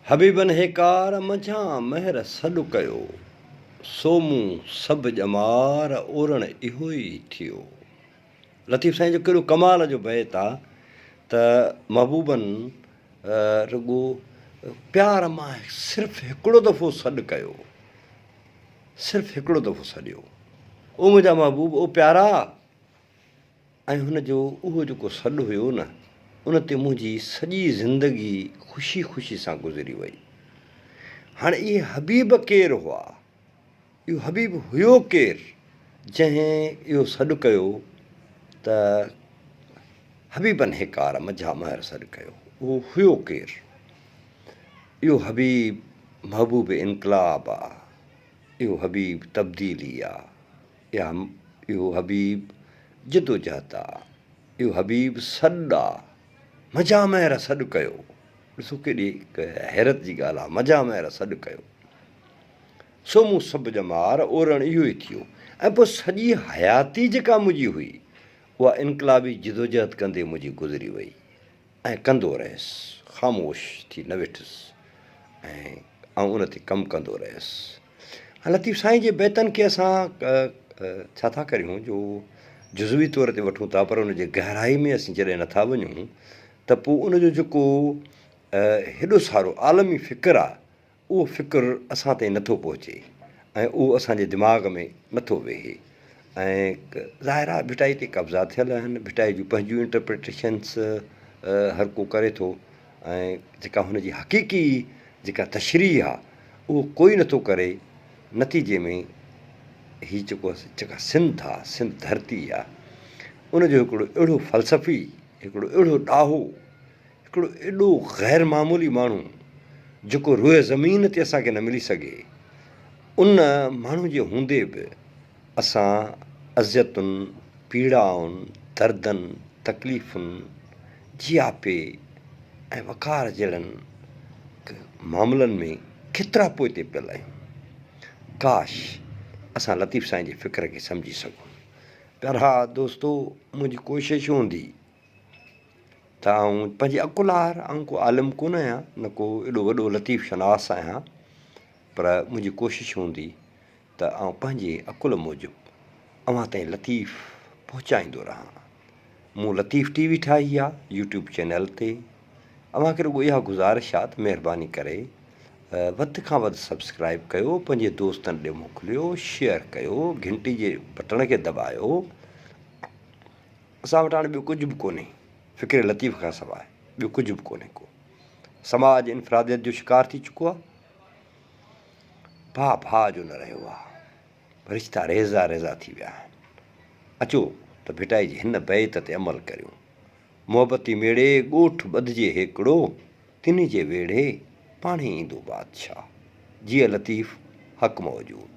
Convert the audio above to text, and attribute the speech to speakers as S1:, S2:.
S1: حبيبن هيڪار منجهان مهر سڏ ڪيو، سو مون سڀ ڄمار اورڻ اهو ئي ٿيو. لطيف سائين جو ڪيڏو ڪمال جو بيت آ ته محبوبن رڳو پيار مان صرف هڪڙو دفعو سڏ ڪيو، صرف هڪڙو دفعو سڏيو، او منهنجا محبوب، او پيارا! ۽ هن جو اهو جيڪو سڏ هيو نه، ان تي منهنجي سڄي زندگي خوشي خوشي سان گذري وئي. هاڻي اهي حبيب ڪير هئا؟ اهو حبيب هيو ڪير جنهن اهو سڏ ڪيو ته حبيبن هيڪار منجهان مهر سڏ ڪيو. اهو هيو ڪير؟ اهو حبيب محبوب انقلاب آ، اهو حبيب تبديلي آ. اها اهو حبيب جدوجهد آ، اهو حبيب سڏ آ، مجا مهر سڏ ڪيو. ڏسو ڪيڏي حيرت جي ڳالهه آ، مجا مهر سڏ ڪيو. سو مون سڀ ڄمار اورڻ اهو ئي ٿيو ۽ پوء سڄي حياتي جيڪا منهنجي هئي، اها انقلابي جدوجهد ڪندي منهنجي گذري وئي. ۽ ڪندو رهيس، خاموش ٿي نه ويٺس ۽ آئون ان تي ڪم ڪندو رهيس. هاڻ لطيف سائين جي بيتن کي اسان ڇا ٿا ڪريون جو جزوي طور تي وٺون ٿا پر ان جي گهرائي ۾ اسين جڏهن نٿا وڃون ته پوء ان جو جيڪو هيڏو سارو عالمي فڪر آ اهو فڪر اسان تائين نٿو پهچي ۽ اهو اسان جي دماغ ۾ نٿو ويهي ۽ ظاهر آهي ڀٽائي تي قبضا ٿيل آهن ڀٽائي جون پنهنجون انٽرپريٽيشنس هر ڪو ڪري ٿو ۽ جيڪا هن جي حقيقي جيڪا تشريح آهي اهو ڪوئي نٿو ڪري نتيجي ۾ هي جيڪو جيڪا سنڌ آهي سنڌ ڌرتي آهي ان جو هڪڙو اهڙو فلسفي هڪڙو اهڙو ڏاهو هڪڙو ايڏو غير معمولي ماڻهو جيڪو روء زمين تي اسان کي نه ملي سگهي، ان ماڻهو جي هوندي به اسان اذيتن، پيڙائن، دردن، تڪليفن، جياپي ۽ وقار جهڙن معاملن ۾ ڪيترا پوئتي پيل آهيون. ڪاش اسان لطيف سائين جي فڪر کي سمجهي سگهون. پيارا دوستو منهنجي ڪوشش هوندي ته آئون پنهنجي عقل آهر آئون ڪو عالم ڪونه آهيان نه ڪو ايڏو وڏو لطيف شناس آهيان پر منهنجي ڪوشش هوندي ته آئون پنهنجي عقل موجب اوهان تائين لطيف پهچائيندو رهان مون لطيف ٽي وي ٺاهي آهي يوٽيوب چينل تي اوهان کي رڳو اها گذارش آهي ته مهرباني ڪري وڌ کان وڌ سبسڪرائب ڪيو پنهنجي دوستن ڏي موڪليو شيئر ڪيو گهنٽي جي بٽڻ کي دٻايو اسان وٽ هاڻي ٻيو ڪجهه به ڪونهي، فڪر لطيف کان سواء ٻيو ڪجهه به ڪونهي ڪو. سماج انفراديت جو شڪار ٿي چڪو آهي. ڀاء ڀاء جو نه رهيو آهي. رشتا ريزا ريزا ٿي ويا آهن. اچو ته ڀٽائي جي هن بيت تي عمل ڪريون. محبتي ميڙي ڳوٺ ٻڌجي هيڪڙو، تنهن جي ويڙهي پاڻهي ايندو بادشاهه. جيئي لطيف، حق موجود.